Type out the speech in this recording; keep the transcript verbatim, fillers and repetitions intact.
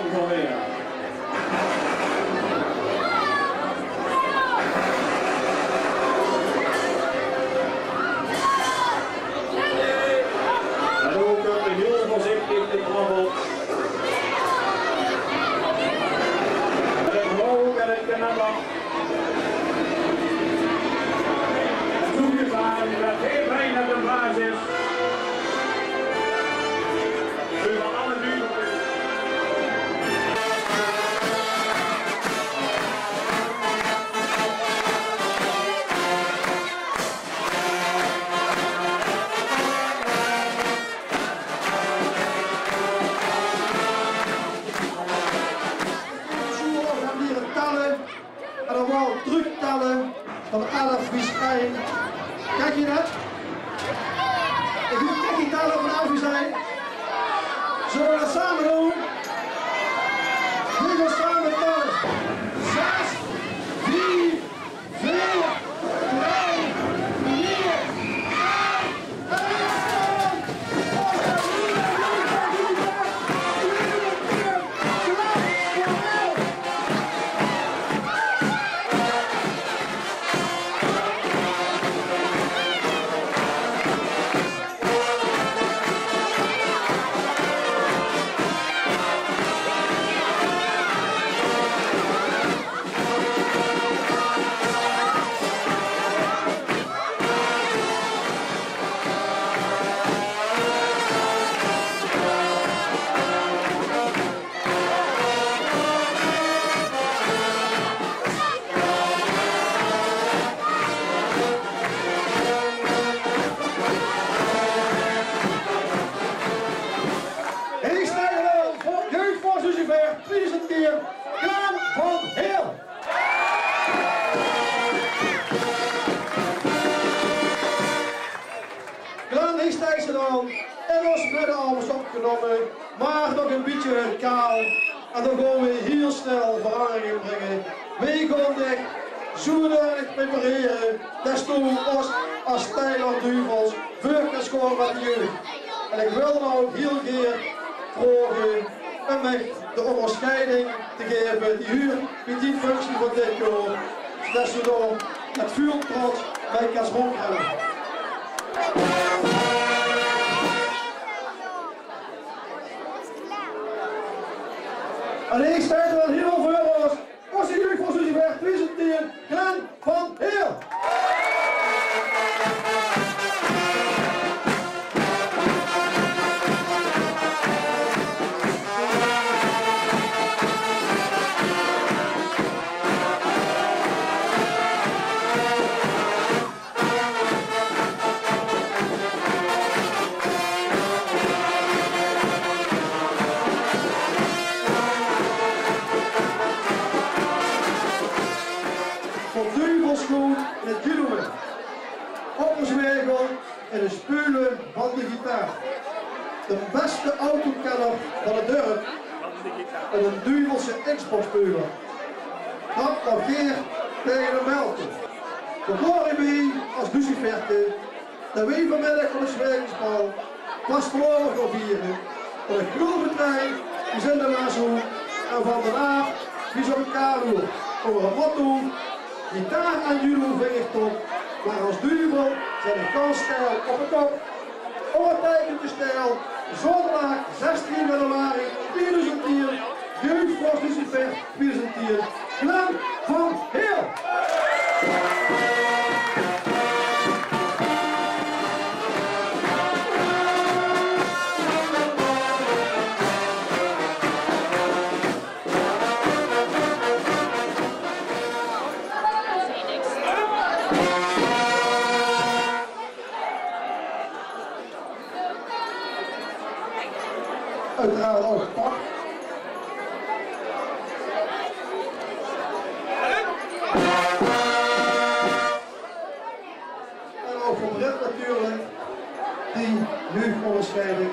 En ouch hiel veurzichtig de trap op. Mit 't hoog en 't knabber. Toegesjaan det hae bijna de baas is. Euver alle duvel. Zo, we gaon hie telle. En dan waal tröktelle van elf bis ein. Kènt geer det? Ich doon, kènt geer telle van elf bis ein? Zölle we det same doon? We gaon same telle. Zes, vief, veer, drei, twee, ein. Hie steit d'r al, jeugdvors Lucifer, presenteer Glenn van Heel. Glenn, hie steit ze dan. In ós midde, alles opgenómme, mer nog ein bietje kaal. En dan gaon we hiel snel verangering bringe. We gaon dich zodanig preparere det doe ós as Steiler Duvels veur kins gaon mit de jeug. En ich wil noe hiel gaer vraoge um mich de óngersjeiding te gaeve die huurt bie die functie van dit jaor. Det se dao mit väöl trots bie kins róndjrenne. En hie steit d'r al hiel veur ós. Ózze jeugdvors Lucifer, presenteer Glenn van Heel. Van Duivelschoen in 't judoe. Op ós wegel in 't speule van de gitaar. De bèste autokenner van 't dörp en 'ne Duivelse Xbox-speuler. Trap nog gaer taenge de Melke. Vandaor bie ós as Luciferke det weej vanmiddig op 't Zwijgensbal vastelaovend gaon viere. En ich geluif det weej, weej zeen de Maashoek en van de Aaf, weej zeen de Karoe. Ónger 't motto: gitaar en judo vinj ich top, mer as duvel zit ich gans steil op de kop. Ónger teike te stèlle, zaoterdig zestien januari tweeduizend tien, jeugdvors Lucifer. Presenteer Glenn van Heel. Oeteraard ouch Pak. En ouch veur Brit natuurlik, die jeugdóngersjeiding.